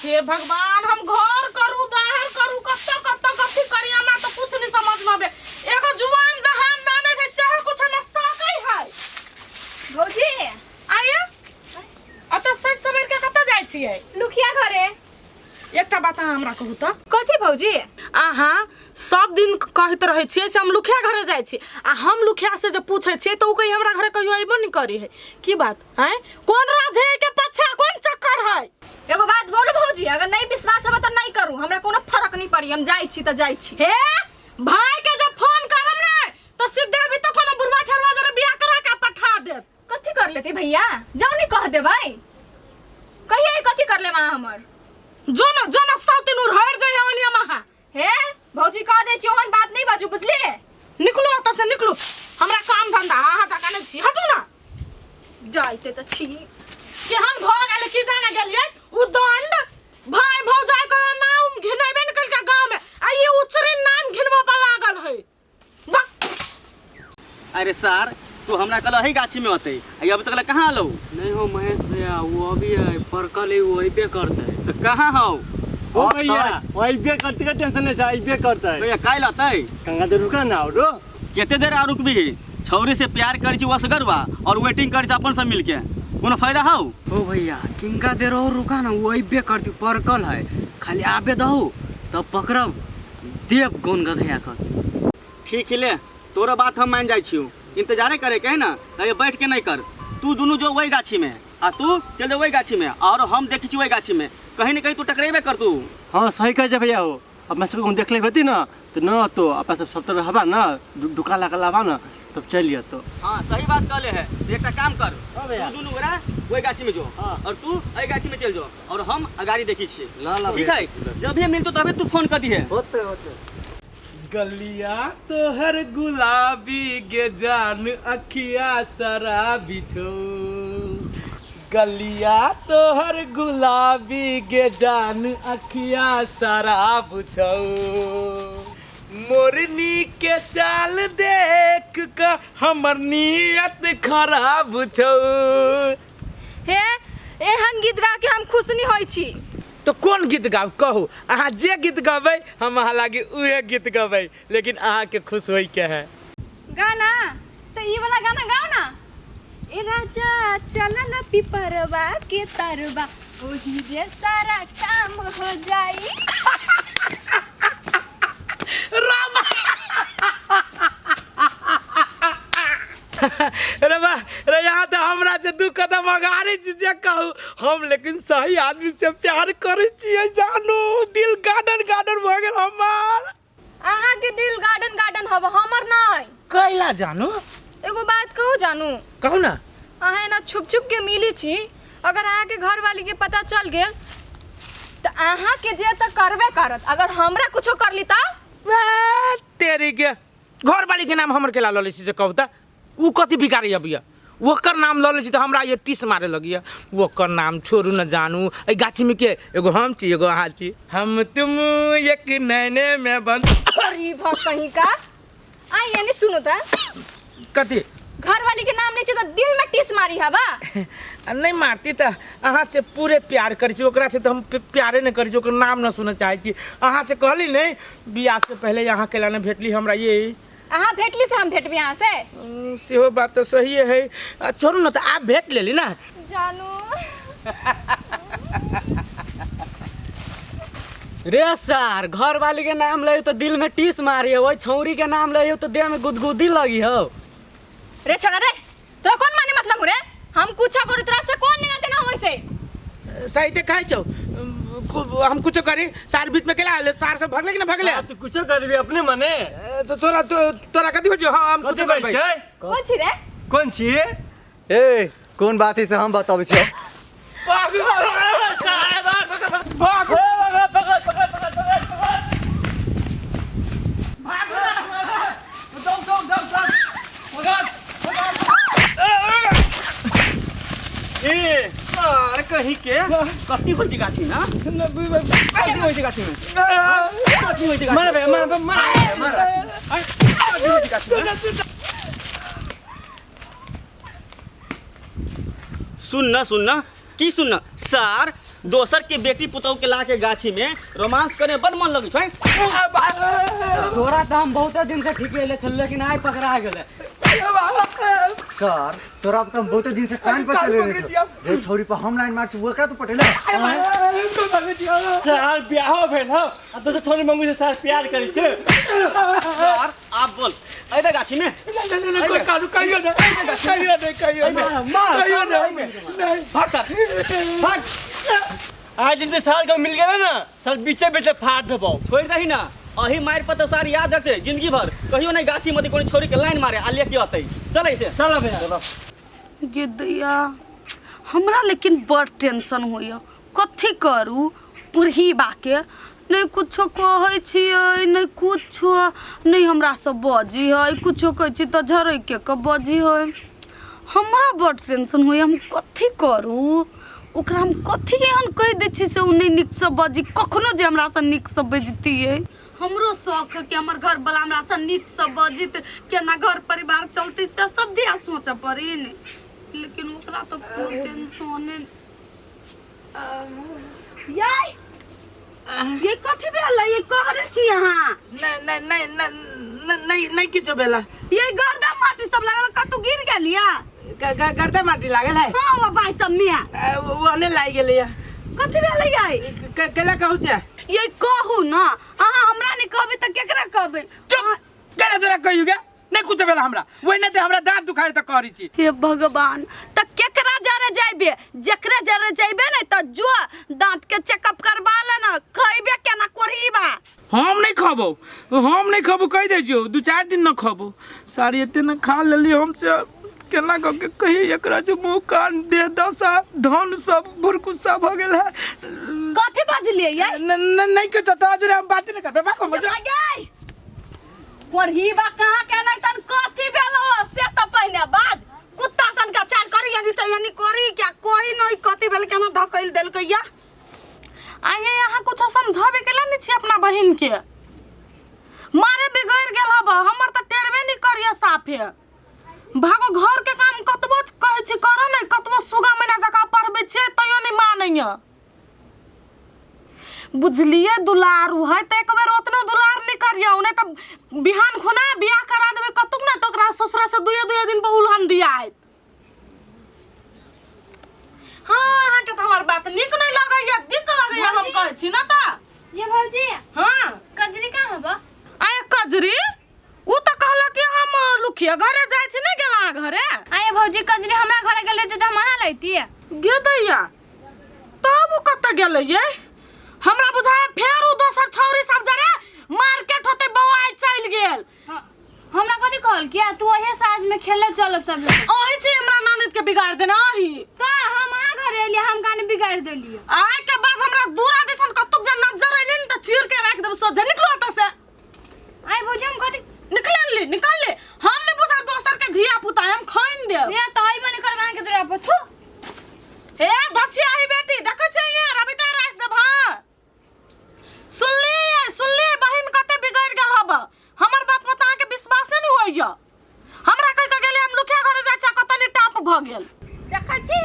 हे भगवान, हम घर करू बाहर करू कत्तो कत्तो कथी करी, हमरा तो कुछ नहीं समझ में आबे। एगो जुआन जहान ना नहीं सेहो कुछ हमरा सकै है। भौजी आया अतऽ सज सवेर के कतऽ जाइ छियै? लुखिया घरे। एकटा बात अहाँ हमरा कहू तऽ। कथी भौजी? अहाँ सब दिन कहैत रहै छियै से हम लुखिया घरे जाइ छी, आ हम लुखिया से जे पूछै छियै तऽ ओ कही हमरा घरे कहियो अयबो नहि करी है। की बात है? कोन राज है के पछा, कोन चक्कर है? एगो बात बोलू भौजी, अगर नहीं विश्वास होबे तऽ नहीं करू, हमरा कोनो फर्क नहीं पड़ी, हम जाइ छी तऽ जाइ छी। हे भाई के जब फोन करम ने तऽ सीधे अभी तो कोनो बुढ़वा ठहरवा जरा बियाह करा के पठा देत। कथी कर लेते भैया? जाओ नहीं कह देबै, कहिए कथी कर लेमा हमर? जो ना जो ना सब दिन उड़हर जाइ है ओनिया महा। हे भौजी कह दे छी ओहन बात नहीं बाजू, बुझलिए? निकलू ओतऽ से निकलू, हमरा काम धंधा अहाँ जकाँ नहि छी, हटू ना। जाइते तऽ छी। केहन भऽ गेलै की जाने गेलियै, उ दंड भाई भौजाई के नाम घिनेबे ने कलका गाँव में, आ ई उचरी नाम घिनबऽ पर लागल है। अरे सर, तू हमरा कल ही गाछी में होते, आ अभी तक कहाँ आलो? नहीं हो महेश भैया, वो अभी है परकल है, वो अबे करते। तो कहाँ हो? ओ भैया, वो अबे करते का टेंशन नहीं छै, अबे करते। भैया काहे लतै? कंगा देर रुका ना और केते देर आ रुकबी? छौरी से प्यार करी छी वसगरवा और वेटिंग करी छी अपन सब मिलके, कोनो फायदा हौ? ओ भैया किनका देर और रुका ना, वो अबे करती, परकल है, खाली आबे दहु तब पकड़ब देव गोन गधैया कर। ठीक है ले, तोरा बात हम मान जाइ छियौ, इंतजारे करे के है ना, नहीं बैठ के नहीं कर। तू दुनू जो वही गाछी में आ तू चल जो वही गाछी में, और हम देखी छी वही गाछी में, कहीं न कहीं तू टकरेबे कर तू। हाँ सही कहे छै भैया, हो अपना सबके देख लेबे ना तो न तो अपना सब सब तरह हवा ना डुका लगा लावा ना तब चल तो। हाँ सही बात कहले है, तो एकटा काम कर, हाँ भैया। तू दुनू गोरा वही गाछी में जो। हाँ। और तू एहि गाछी में चल जो और हम अगाड़ी देखी छी। ला ला ठीक है, जब भी मिलतो तबे तू फोन कर दिहे। होते होते। गलिया तोहर गुलाबी गे जान अखिया शराबी छौ, गलिया तोहर गुलाबी गे जान अखिया शराब छौ, मोरनी के चाल देख क हमर नियत खराब छौ। हे एहन गीत गा के हम खुश नहीं होई छी। तो कोन गीत गाब कहू? अहाँ जे गीत गबै हम अहाँ लागी उहे गीत गबै, लेकिन अहाँ के खुश होई के है। गाना तो ई वाला गाना गाओ ना, ए राजा चल ना पिपरवा के तरवा, ओही जे सारा काम हो जाई। अरे वाह रे, यहाँ तो हमरा से दू कदम अगाड़ी छी जे कहू हम, लेकिन सही आदमी से प्यार करै छियै जानू, दिल गार्डन गार्डन भऽ गेल हमार। अहाँ के दिल गार्डन गार्डन हब, हमर नहीं। कैला जानू? एगो बात कहू जानू? कहू ना। अहाँ एना छुप छुप के मिली छी, अगर अहाँ के घर वाली के पता चल गेल तो अहाँ के जे तो करबे करत, अगर हमरा कुछो कर ली तो? बे, तेरी के घर वाली के नाम हमर केला लऽ लै छी से कहू तऽ उ कथी बिगाड़ी अबैया? ओकर नाम लऽ लै छी तऽ हमरा ये टीस मारे लगैया। ओकर नाम छोड़ू न जानू, एहि गाछीमे के एगो हम छी एगो अहाँ छी, हम तुम एक नैने में बंद। अरे भा कहीं का आई यानी सुनो त कथी? घर वाली के नाम ले छी त दिल में टीस मारी हवा। नहीं मारती तऽ अहाँ से पूरे प्यार करै छी, ओकरा से तऽ हम प्यारे नहि करै छी, ओकर नाम न सुनऽ चाहै छी। अहाँ से कहली नहीं बियाह से पहले अहाँ केला नहि भेटली हमरा ये। अहाँ भेटली से हम भेटबी अहाँ से? सेहो बात तऽ सहिए है, आ, छोड़ू ने तऽ आब भेट लेली ना जानू। रे सार, घर वाली के नाम ले तो दिल में टीस मारी हो, ओई छौरी के नाम ले तो देह में गुदगुदी लगी हो। रे छोड़ा रे, तोरा कौन माने मतलब हो रे? हम कुछ करू तोरा से कौन लेना देना हो वैसे? सही ते कहै छौ, हम कुछो करी सार बीच में केला आले, सार सब भगले कि ना भगले? तू कुछो करबी अपने मने। तो तोरा तो, तोरा कथी होइ छौ? हाँ, हम कथी कुछो कहै करबै। छै? कौन छी रे? कोन छी? ए कोन बात है से हम बताबै छियौ। भाग ए सर कहीं के कथी होइ छै गाछी में? कथी होइ छै गाछी में? कथी होइ छै गाछी में? मार बे, मार बे, मार। कथी होइ छै गाछी में? सुन न, सुन न, की सुन न सार, दोसर के बेटी पुतहु के ला के गाछी में रोमांस करे बड़ मन लगै छै। तोरा तऽ हम बहुते दिन से ठिकेले छल लेकिन आइ पकड़ा गेलै। सर तोरा तो हम बहुते दिन से कान पर चले रहे छौ, जे छौरी पर हम लाइन मार छी ओकरा तो पटेला। सर बियाहो भेल हौ आ दोसर छोरी मंगू से सर प्यार करै छै। सर आप बोल अइबे गाछी में? कहियो नहीं, कहियो नहीं, कहियो नहीं, कहियो नहीं, नहीं। भाग सर भाग। आज दिन से सर को मिल गेलै ना सर बीचे बीचे फाड़ देबौ। छोड़ दही ना, अही मारि पर तो सर याद रखते जिंदगी भर, कहियो नहीं गाछी में कोनो छोरी के लाइन मारे आ लेके अतै। चल ऐसे चल भैया। गे दैया हमरा लेकिन बड़ टेंशन होइए, कथी करू बुढ़ी बाके नहीं कुछो कहै छियै, नहीं कुछो नहीं हमरासँ बजी है, कुछो कहै छी तऽ झरैके के बजी है। हमरा बड़ टेंशन होइए, हम कथी करू ओकरा, हम कथी एहन कहि दै छी से ओ नहि नीकसँ बजी, कखनो जे हमरासँ नीकसँ बजतियै। हमरो शौक है कि हमर घरवला हमरासँ नीकसँ बजित, केना घर परिवार चलतै से सब दिया सोचऽ पड़ी ने, लेकिन ओकरा तऽ कोन टेंशने। यै ये कथी भेलै? ये कहरे छी अहाँ? नहीं नहीं नहीं नहीं नहीं नहीं किछो भेला। ये गर्दा माटी सब लागल, कतौ गिर गेलिया? गर्दा माटी लागल है? हाँ वो बाई सब मिया। वो ने लागि गेलै। कथी भेलै यै? केला कहू से? ये कहू ना अहाँ, हमरा नहीं कहबै तऽ केकरा कहबै? चुप, केला तोरा कहियो गे? नहीं कुछ भेला हमरा, वही नहीं हमरा दांत दुखाए त कहरी छी। हे भगवान, त केकरा जरे जाइबे? जेकरा जरे जाइबे ने त जो दांत के चेकअप करवा लेना, खइबे केना कोढ़ीबा? हम नहीं खबो, हम नहीं खबो, कह दे छियो 2-4 दिन न खबो। सारी एते न खा लेली हम से केना क के कही एकरा जे मुंह कान दे दशा धन सब भुरकुस्सा भ गेल है। कथी बजलिए यै? नहीं के तोरा जोरे हम बात नहीं करबे, बाको मजा। यै कोढ़ीबा कहाँ के नहीं तन कथी भेलो से त पहिने बाज, कुत्ता सन का चाल करी यानी त यानी करी क्या कोई नहीं कथी भेल केना धकैल देलकै या। आइए यहाँ कुछ समझावे के ला नहीं छी अपना बहिन के, मारे बिगड़ गेल हब हमर त टेरबे नहीं करिए साफे। भागो घर के काम कतबो कहै छी करो नहीं, कतबो सुगा मैना जकाँ पढ़बै छियै तैयो नहीं मानैया। बुझलिए दुलारू है त एक बेर ओतनो दुलार नहीं करियौ, नहीं त बिहान खुना बियाह करा देबै कतुक ना त ओकरा ससुरा से दुए दुए दिन पर उलहन दियाइत। हाँ अहाँके त हमर बात नीक नहीं लगैया, दिक लगैया हम कहै छी ना त। ये भौजी। हाँ। कजरी कहाँ हबा? आय कजरी उ त कहलक कि हम लुखिया घरे जाइ छी, नहीं गेला अहाँ घरे? आय भौजी कजरी हमरा घरे गेल रहती त हम अहाँ लैती। गे दैया तब उ कतऽ गेलै ये? हमरा बुझाय फेर उ दोसर छौरी सब जरे मार्केट होते बौआइ चलि गेल। हाँ, हमरा कथी कहल किया तू ओहे साँझ में खेले चलब सब लोग। अही छी हमरा ननद के बिगाड़ देने अही। तो हम अहाँ घरे एलियै, हम काने बिगाड़ देलियै। आइ के बाद हमरा दूरा दिसन कतुक जे नजर एली ने त चीर के राख देब सोझे, निकलो ओतऽ से। आइ भौजी हम कथी निकल ले, निकल ले, हम नहीं बुझा दोसर के धिया पुता हम खाइन देब। ये तो आइबो नहीं करब अहाँ के दूरा पर थू। हे दछिया ही बेटी देखै छियै ये रवि तऽ राख देब। हाँ सुनली सुनली बहिन कते बिगड़ गेल हब, हमर बात पर तऽ अहाँके विश्वासे नहि होइया। हमरा कहि के गेलै हम लुखिया घरे जाइ छियै, कतऽ नि टाप भऽ गेल। देखै छी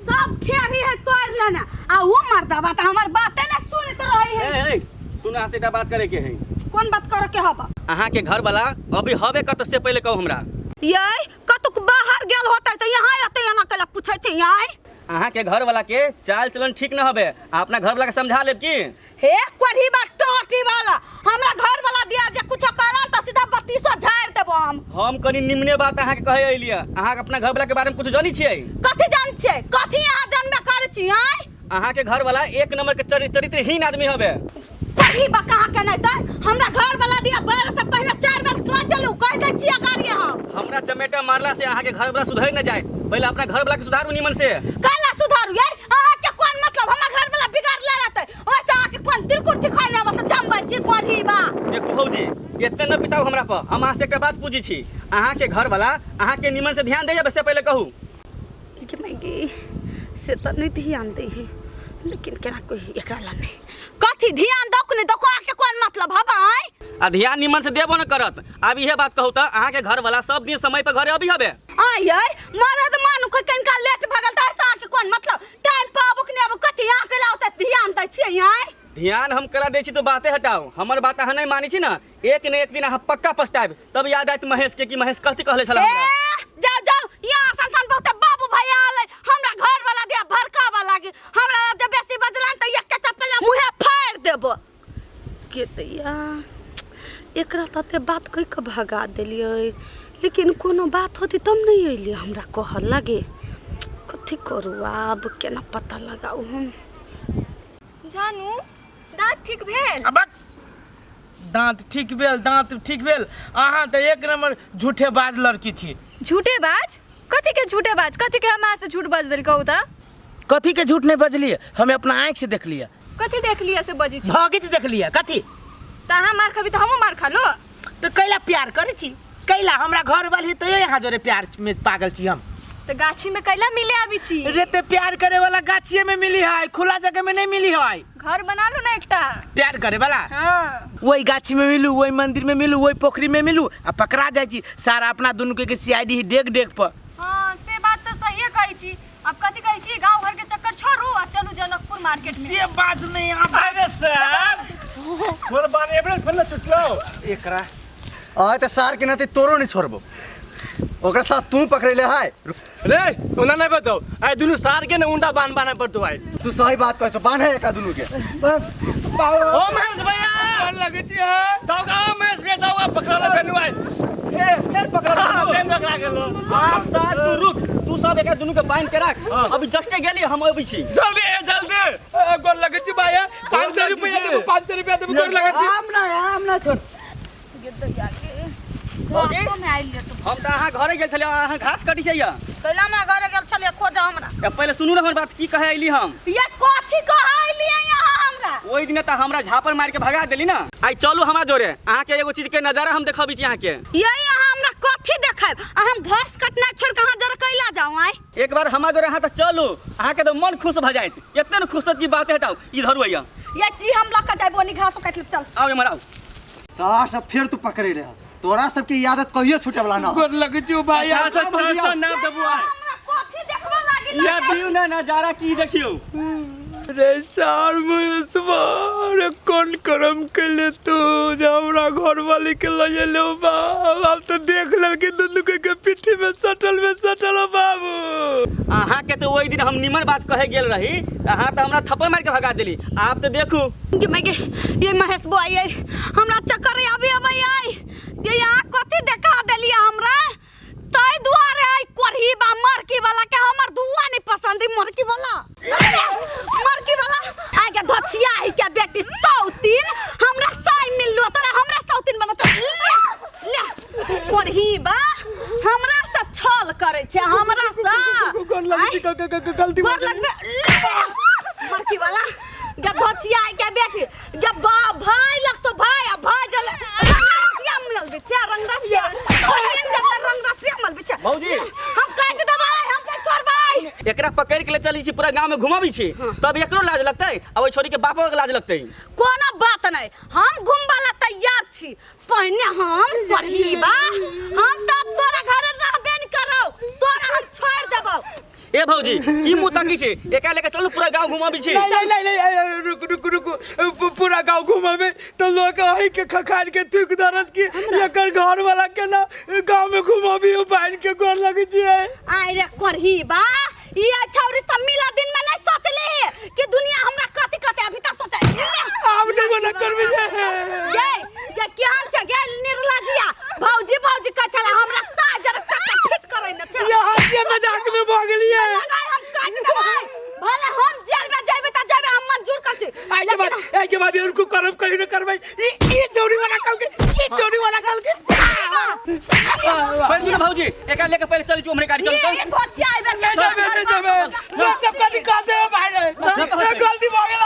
सब खेरी है तोड़ लेना आ उ मर्दबा त हमर बाते न सुनत रही है। ए ए सुन, अहाँ से एकटा बात करे के है। कोन बात करे के हब? अहाँ के घर वाला अभी हबे कत से पहले कहू हमरा। यै कतुक बाहर गेल होतै त यहाँ एतै एना कैला पूछै छी यै? अहाँ के घर वाला के चाल चलन ठीक न हबे, अहाँ अपना घर वाला के समझा लेब की? हे कोढ़ी बा टोटी वाला, हमरा घर वाला दिया जे कुछो कहला त सीधा बत्तीसो झाड़ देबो हम। हम कनी निमने बात अहाँ के कहे अइलिए, अहाँ अपना घर वाला के बारे में कुछ जानी छियै? कथी जान छियै? कथी अहाँ जानबे करै छी आँय? अहाँ के घर वाला एक नंबर के चरित्रहीन आदमी हबे। कोढ़ी बा कहाँ के नहीं त हमरा घर वाला दिया बेर से पहले 4 बेर सोच चलू कह दै छियै गाड़ी हम। हमरा चमेटा मारला से अहाँ के घर वाला सुधर न जाए, पहले अपना घर वाला के सुधारू निमन से। काला सुधारू यै? अहाँ के कोन मतलब? हमर घर वाला बिगाड़ले रहतै ओइसे अहाँ के कोन दिल कुर्ती खाइ बस जमबै छी कोढ़ी बा। देखू भौजी एते न पिताऊ हमरा पर, हम अहाँ से एकटा बात पूछै छी, अहाँ के घर वाला अहाँ के निमन से ध्यान दैया से पहले कहू। के माय से त नहीं ध्यान दै है, लेकिन केना कोई एकरा ला नहीं कथी ध्यान दौक नहीं दौक, अहाँ के कोन मतलब हब आय? आ ध्यान निमन से देबो न करत। आब इहे बात कहू त अहाँ के घर वाला सब दिन समय पर घरे अभी हबे? आय यै मरद मानु के कनिका लेट भगल त ऐसा के कोन मतलब? टाइम टाइम पर आबो कि नहि आबो कथी अहाँ के लाओ तऽ ध्यान दै छियै आँय ध्यान हम करा दै छी तो बाते हटाओ हमर बात अहाँ नहीं मानै छी ना एक ने एक दिन अहाँ पक्का पछताएब तब याद आयत महेश के कि महेश कथी कहले छला ए हमरा जाओ जाओ यहाँ सन बहुते बाबू भैया आले हमरा घर वाला दिया भड़कावा लागी हमरा जे बेसी बजलन तऽ एकटा चप्पल मुहे फाड़ देबो के दैया एकरा तते बात कहि कऽ भगा देलियै लेकिन कोनो बात होती तब नहि अयलियै हमरा कहऽ लगे कथी करू आब केना पता लगाउ हम जानू दाँत ठीक भेल अब दाँत ठीक भेल दाँत ठीक भेल अहाँ तऽ एक नंबर झूठे बाज लड़की छी झूठे बाज कथी के झूठे बाज कथी के हम अहाँ से झूठ बाज देल कहू तऽ कथी के झूठ नहीं बजलिए हमें अपना आँख से देख लिया कथी देख लिया से बजी छी भगित देख लिया कथी तऽ अहाँ मार खबी तऽ हमहूँ मार खा लो तऽ कैला प्यार करै छी कैला हमरा घर वाली तैयो यहाँ जोरे प्यार में पागल छी हम तऽ गाछी में कैला मिले आबी छी रे ते प्यार करे वाला गाछिए में मिली है खुला जगह में नहीं मिली है घर बना लो ना एकटा प्यार करे वाला हाँ वही गाछी में मिलू वही मंदिर में मिलू वही पोखरी में मिलू आ पकड़ा जाइ छी सारा अपना दुनू के सीआईडी डेग डेग पर हाँ से बात तऽ सहिए कहै छी अब कथी कहै छी गांव घर के चक्कर छोड़ू और चलू जनकपुर मार्केट में से बात नहीं आप अरे साहब तोर बाल एबरे फेर न छुटलो एकरा आय तऽ सार के नाते तोरो नहीं छोड़बो ओकरा साथ तू पकड़ेले है रे ओना नहीं बताओ आइ दुनू सार के ने उंडा बांध बांधे पड़तो आइ तू सही बात कहै छौ बान्ह एकरा दुनू के ओ महेश भैया लगे छी है दाऊ आ महेश भैया दाऊ आ पकड़ा ले फेनु आइ ए फेर पकड़ा फेन पकड़ा गेलो आप सार तू रुक तू सब एकरा दुनू के बांध के राख अभी जस्टे गेली हम अबै छी जल्दी ए जल्दी ए, गोर लगे छी भाई 500 रुपया देबो 500 रुपया देबो गोर लगे छी आम ना आम ना छोड़ भौजी में आइल रहे हम तऽ अहाँ घरे गेल छलियै अहाँ घास कटी छै या कैला हमरा घरे गेल छलियै खोज हमरा ए, पहिले सुनू ने हमर बात की कहै अयली हम ये कथी कहलियै यहाँ हमरा ओहि दिन तऽ हमरा झापर मारि के भगा देली ना आइ चलू हमरा जोरे अहाँके एगो चीज के नजारा हम देखबै छी अहाँके ये यहाँ हमरा कथी देखायब आ हम घास कटना छोड़ के अहाँ जरा कैला जाऊँ आइ एक बार हमरा जोरे अहाँ तऽ चलू अहाँके तऽ मन खुश भऽ जायत एते ने खुश होत कि बाते हटाउ इधर अइया ये चीज हम लऽ के जायब ओनी घासो काटि लेब चल आउ एम्हर आउ सार सब फेर तू पकड़ेले है तोरा सबके ई आदत कहियो छूटे वाला ना गोर लगे छी भाई साथ साथ ना देबो आइ हमरा कथी देखबा लागी या दियौ ना नजारा की देखियौ रे सार महेशवा अरे कौन करम कैले तू जे हमरा घर वाली के लऽ एलो बाप आब तऽ देख लेलकै दुनू के के पीठी में सटल हो बाबू अहाँके तऽ ओहि दिन हम निमन बात कहे गेल रही तऽ अहाँ तऽ हमरा थप्पड़ मारि के भगा देली आब तऽ देखू गे मैं गे ये महेश बुआ ये हमरा चक्कर आबी अबै आई ये यहाँ कथी देखा देलिए हमरा तै दुआरे आई कोढ़ी बा मरकी वाला के हमर धुआ नहीं पसंद है मरकी वाला मरकी वाला आइ के धोछिया है के बेटी सौतीन हमरा साई मिललो तोरा हमरा सौतीन बनत ले ले कोढ़ी बा हमरा से छल करै छै हमरा से गोर लगे छी गलती गोर लगबे मरकी वाला गे धोछिया है के बेटी गे बा भाई लगतो भाई आ भाई जल रंगरसिया मिलल बिछा रंगरसिया बहिन जल रंगरसिया मिलल बिछा भौजी। हम कहै छी दबाई हम के छोड़बै एकरा पकड़ के ले चली छी पूरा गांव में घुमाबी छी तब एकरो लाज लगतै आ ओहि छोरी के बापो के लाज लगतै कोनो बात नहीं हम घुमबा ला तैयार छी पहिने हम पढ़ीबा हम तब तोरा घरे रहबे न करौ तोरा हम छोड़ देबौ ए भौजी की मुंह तकी छी एकरा लेके चलू पूरा गांव घुमाबी छी नहीं नहीं नहीं नहीं रुक रुक रुक पूरा गांव घुमाबे तो लोग अही के खखार के थूक धरत की एकर घर वाला के ना गांव में घुमाबी ओ बहन के गोर लगे छी आइ रे करहीबा ई छौरी सब मिला दिन में नहीं सोचले है कि दुनिया हमरा कथि कथि अभी तक सोचे आब नहीं मना करबे गे गे केहन छै गे निर्लजिया भौजी भौजी कहै छला हमरा साजर चक्का फिट करै न छै ये हंसी मजाक में भऽ गेलियै लगाय हम काटि देबै भले हम जेल में जेबै त जेबै हम मंजूर कर छी आइ के बाद आइ के बाद इनको करब कहीं न करबै ई ई चोरी वाला कल के ई चोरी वाला कल के छोड़ दियौ भौजी एकरा लेके पहिले चली छी उम्हरे गाड़ी ये चलू ये धोचिया आइबे नहीं जाबे नहीं जाबे लोग सब कथी कहते हो भाई रे गलती भऽ गेल